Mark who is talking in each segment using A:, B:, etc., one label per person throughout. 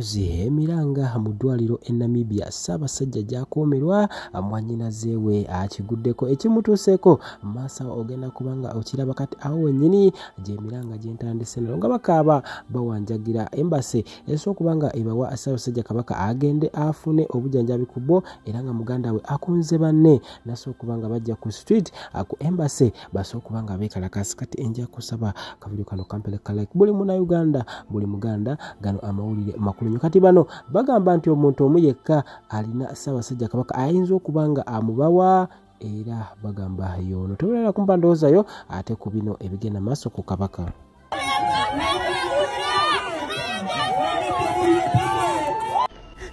A: Emboozi emiranga mu ddwaliro e Namibia Ssaabasajja gy'akuumirwa mwannyinaze we akiguddeko ekimutuuseeko maaso ogenda kubanga okiraba kati awo wennyini gy'emiranga gy'entandise nalo nga bakaaba bawanjagira embassy esobola okuba nga ebawa Ssaabasajja Kabaka agende afune obujjanjabi ku bo era nga muganda we akunze banne nasobola okuba nga bajja ku street ku embassy basobola okuba nga beekalakaasa. Kati enja kusaba kavidiyo kano kampeleka like buli Munnayuganda buli Muganda gano amawulire makulu nnyo. Kati bano bagamba nti omuntu omu yekka alina Ssaabasajja Kabaka ayinza okuba nga amubawa era bagamba y'ono. Tobeera kumpa ndowoozayo ate ku bino ebigenda maaso ku Kabaka.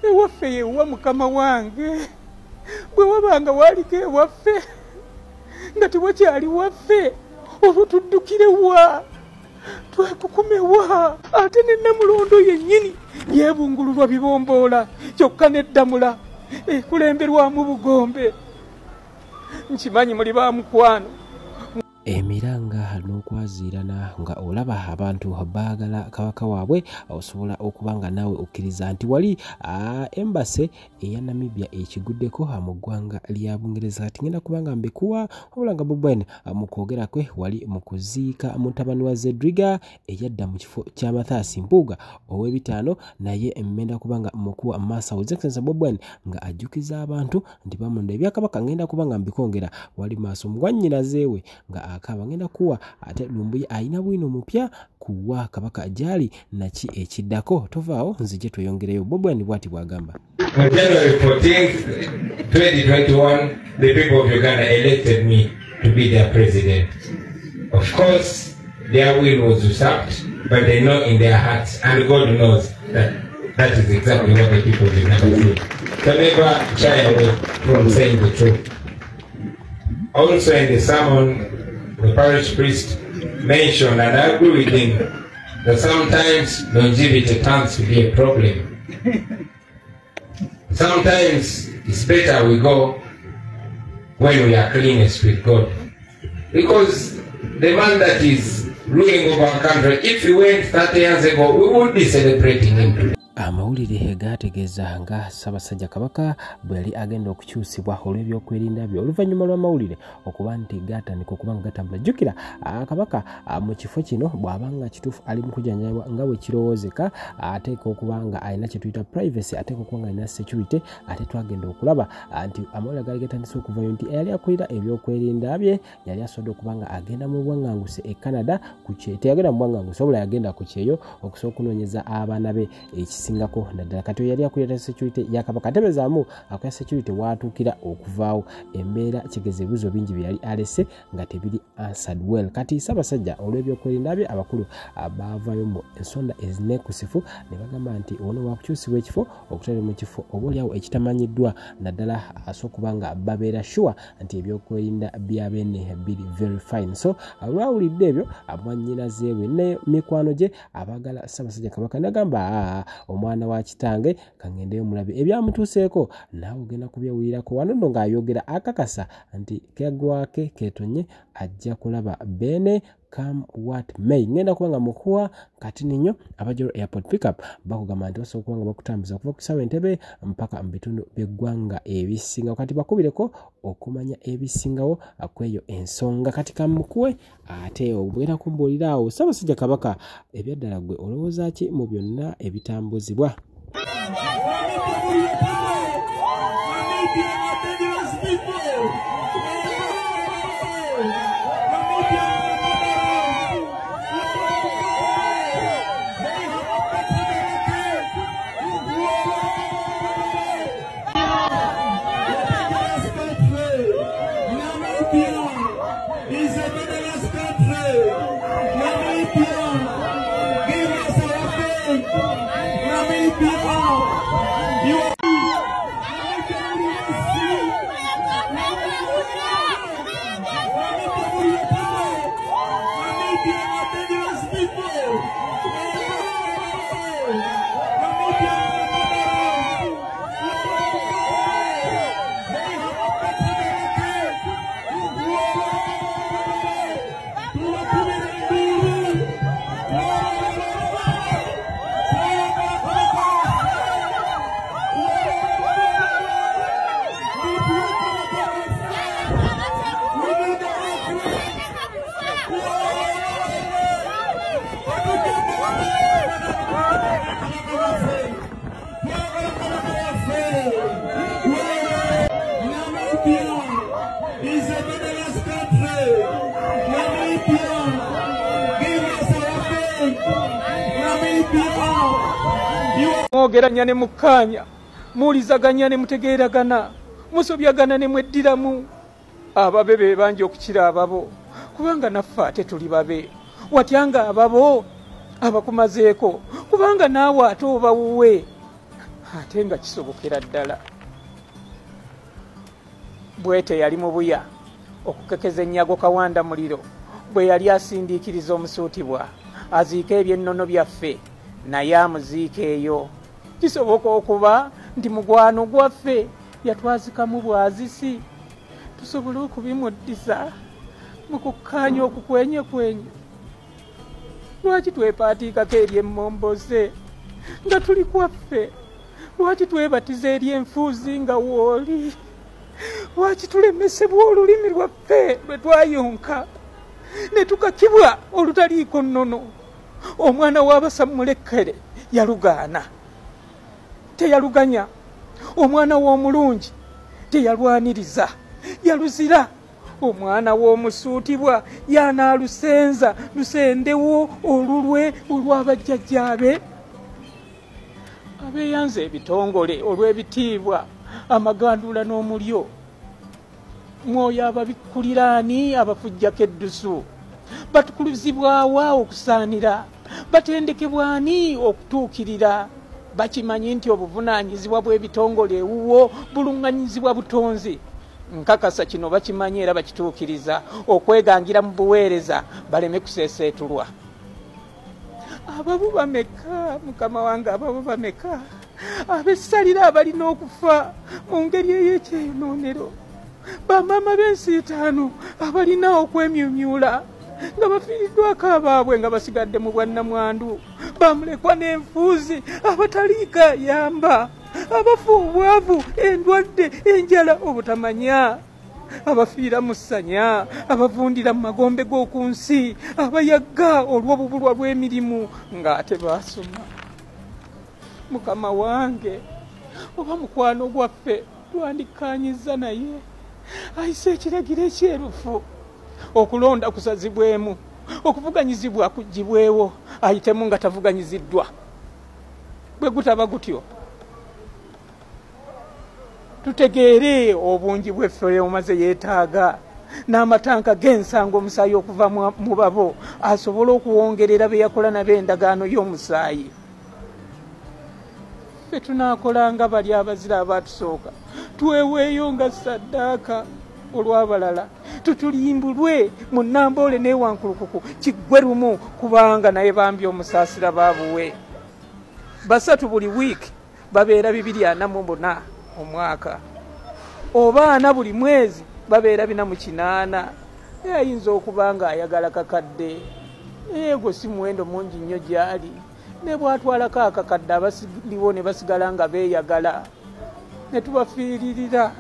B: Ewaffe yewa mukama wange bwe wabanga waliko ewaffe nga tewakyali waffe olwo tuddukirewa twekukumewa ate ne Namulondo yennyini yeebungululwa bibomboola kyokka n'eddamula ekulemberwamu bugombe. Nkimanyi muli ba mukwano.
A: Emiranga n'okwaziirana nga olaba abantu baagala kabaka waabwe osobola okuba nga naawe okkiriza nti wali embassy eya Namibia ekiguddeko mu ggwanga lya Bungereza. Kati ngenda kuba nga mbikuwa wabula nga Bobi Wine mu kwogera kwe wali mu kuziika mutabani wa Zedriga eyadda mu kifo kya Mathias Mpuuga ow'ebitaano, naye mmenda kuba nga mukuwa maaso awo. His Excellency Bobi Wine nga ajjukiza abantu nti bamunda ebyakabaka ngenda kuba nga mbikongera wali maaso mwannyinaze nga akaba ngenda kuwa ate Lumbuye ayina bwino mupya kuwa kabaka gyali naki ekiddako. Tovaawo nzije tweyongereyo. Bobi Wine bw'ati bw'agamba.
C: On January 14th, 2021, the people of Uganda elected me to be their president. Of course, their will was usurped, but they know in their hearts, and God knows that that is exactly what the people of Uganda feel. So never shy away from saying the truth. Also in the sermon, the parish priest mentioned, and I agree with him, that sometimes longevity turns to be a problem. Sometimes it's better we go when we are cleanest with God. Because the man that is ruling over our country, if he went 30 years ago, we would be celebrating him today.
A: Amawulire gaategeeza nga Ssaabasajja Kabaka bwe yali agenda okukyusibwa olw'ebyokwerinda bye oluvannyuma lw'amawulire okuba nti gaatandika okuba nga gatambula. Jjukira Kabaka mu kifo kino bw'aba nga kituufu ali mu kujjanjabwa nga bwe kirowoozeka ateeka okuba nga alina kye tuyita privacy, ateeka okuba nga alina security. Ate twagenda okulaba nti amawulire gaali gatandise okuvayo nti eyali akulira ebyokwerinda bye yali asobodde okuba nga agenda mu bwaŋŋanguse e Canada, teyagenda mu bwaŋŋanguse wabula yagenda ku kyeyo okusobola okunoonyeza abaana be ekisingako naddala. Kati yali akulira security ya Kabaka atebezaamu akulira security waatuukira okuvaawo embeera kigeza ebibuuzo bingi bye yali alese nga tebiri answered well. Kati Ssaabasajja olw'ebyokwerinda bye abakulu baavayo mu ensonda ezineekusifu ne bagamba nti ono wakukyusibwa ekifo okutwala mu kifo oba oliawo ekitamanyiddwa naddala asobola okuba nga babeera sure nti ebyokwerinda bya Beene biri very fine. So olwawulidde ebyo mwannyinaze we ne mikwano gye abaagala Ssaabasajja Kabaka nagamba omwana wa kitange kangendeyo mulabe ebyamutuuseeko naawe ogenda kubyewulirako. Wano nno ng'ayogera akakasa nti kegwake keetonye ajja kulaba Beene come what may. Ngenda kuba nga mukuwa kati nnyo abajolo airport pickup bakugamba nti osobola okuba nga bakutambuza okuva ku kisaawe Entebbe mpaka mu bitundu by'eggwanga ebisingawo. Kati bakubireko okumanya ebisingawo kweyo ensonga. Kati kamukuwe ate ogenda kumbuulira awo Ssaabasajja Kabaka ebyaddala ggwe olowooza ki mu byonna ebitambuzibwa.
D: Namibia.
B: Mwogeranya ne mukkaanya, muwulizaganya ne mutegeeragana, musobyagana ne mweddiramu. Ababe be bangi okukira ababo, kubanga naffe ate tuli babe. Watyanga ababo abakumazeeko, kubanga naawe ate obawuwe, ate nga kisobokera ddala. Bwete yali mu buya okukekeza ennyago Kawanda Muliro bwe yali asindiikiriza omusuutibwa aziike eby'ennono byaffe, naye amuziika eyo. Kisoboka okuba nti mugwano gwaffe yatwazikamu bwazisi, tusobole okubimuddiza mu kukkaanya okukwenyekwenye. Lwaki twepaatiikako ery'emmomboze nga tuli kwaffe? Lwaki twebatiza ery'enfuuzi nga wooli? Lwaki tulemesebwa olulimi lwaffe lwe twayonka ne tukakibwa olutaliiko nnono? Omwana w'abasammulekere yalugaana, teyaluganya. Omwana w'omulungi teyalwaniriza, yaluzira. Omwana w'omusuutibwa yanaalusenza lusendewo olulwe olw'abajjajjaabe. Abeeyanza ebitongole olw'ebitiibwa, amagandula n'omulyo, mwoyo ababikkuliraani abafujjako eddusu. Batukuluzibwawa okusaanira? Batendekebwa ani okutuukirira? Bakimanyi nti obuvunaanyizibwa bw'ebitongole ewuwo buluŋŋanyizibwa butonzi. Nkakasa kino bakimanyi era bakituukiriza, okwegangira mu buweereza baleme kuseeseetulwa. Ababo bameka, mukama wange, ababo bameka abessalira abalina okufa mu ngeri ey'ekyeyonoonero? Bamaama b'ensiitaano abalina okwemyumyula nga bafiiriddwako abaabwe nga basigadde mu bwannamwandu, bamulekwa n'enfuuzi abataliika yamba, abafa obwavu, endwadde, enjala, obutamanya, abafiira mu ssanya, abavundira mu magombe g'oku nsi, abayagga olw'obubulwa bw'emirimu ng'ate baasoma. Mukama wange, oba mukwano gwaffe twandikkaanyizza naye ayise ekiragiro ekyerufu, okulonda kusazibwemu, okuvuganyizibwa kugibwewo, ayitemu nga tavuganyiziddwa. Bwe gutaba gutyo, tutegeere obungi bw'effere omaze yeetaaga n'amatanka g'ensango omusaayi okuva mu babo asobole okuwongerera be yakola nabo endagaano y'omusaayi. Ffe tunaakola nga bali abazira abaatusooka, tweweeyo nga ssaddaaka olw'abalala, tutulimbulwe mu Namboole n'ewankulukuku kiggwe lumu, kubanga naye bambi omusaasira baabuwe. 3 buli wiiki babeera 244 omwaka, oba 4 buli mwezi babeera 408. Naye ayinza okuba nga ayagala kakadde, naye gwo si muwendo mungi nnyo gy'ali. Ne bw'atwalako akakadde abasiriwo ne basigala nga beeyagala, ne tubafiiririra,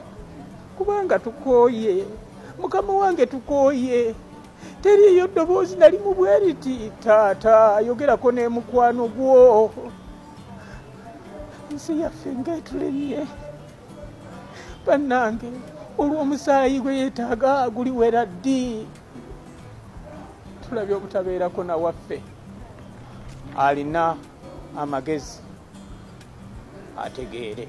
B: kubanga tukooye. Mukama wange, tukooye. Teriiyo ddoboozi nali mu bweriti, taata ayogerako ne mukwano gwo. Ensi yaffe ng'etulemye bannange, olw'omusaayi gwe yeetaaga guliwera ddi? Tulabye obutabeerako nawaffe alina amagezi ategeere.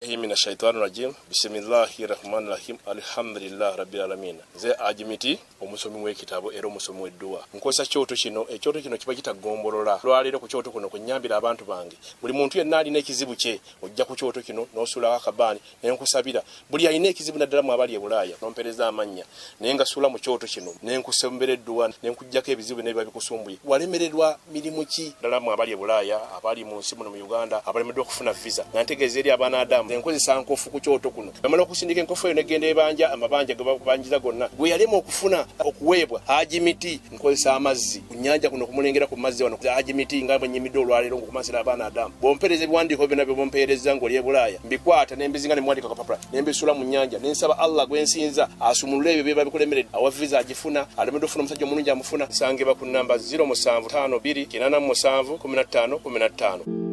D: Mina shaitani rajim, bismillahi rahmani rahim, alhamdulillah rabbil alamin. Nze Ajimiti, omusomi w'ekitabo era omusomi w'edduwa. Nkozesa kyoto kino, ekyoto kino kiba kitagombolola. Lwaleero ku kyoto kuno kunnyambira abantu bange. Buli muntu yenna alina ekizibu kye, ojja ku kyoto kino n'osuulako akabaani ne nkusabira. Buli alina ekizibu naddala mu abali e Bulaaya, n'ompeereza amannya, naye nga suula mu kyoto kino ne nkusembera edduwa ne nkuggyako ebizibu n'ebiba bikusumbuye. Walemererwa mirimu ki? Ddala mu abali e Bulaaya, abali mu nsi muno mu Uganda, abalemeddwa okufuna visa. Nga ntegeeza eri abaana Adamu, nkozesa nkofu ku kyoto kuno. Bamala okusindika enkofu eyo negenda ebanja, amabanja ge bakubanjiza gonna. Gwe yalema okufuna okuweebwa Ajimiti, nkozesa amazzi ku nnyanja kuno okumulengera ku mazzi wano. Ajimiti nga bwe nnyimidde olwaleero ng'okumansira abaana Adamu. Bw'ompeereza ebiwandiiko byonna bye bompeereza ng'oli e Bulaaya, mbikwata ne mbizinga ne muwandiika kapapula ne mbisuula mu nnyanja, ne nsaba Allah gwe nsinza asumulule ebyo biba bikulemeredde. Awa visa agifuna, alemeddwa okufuna omusajja omulungi amufuna. Nsangibwa ku nnamba 0752 87 15 15.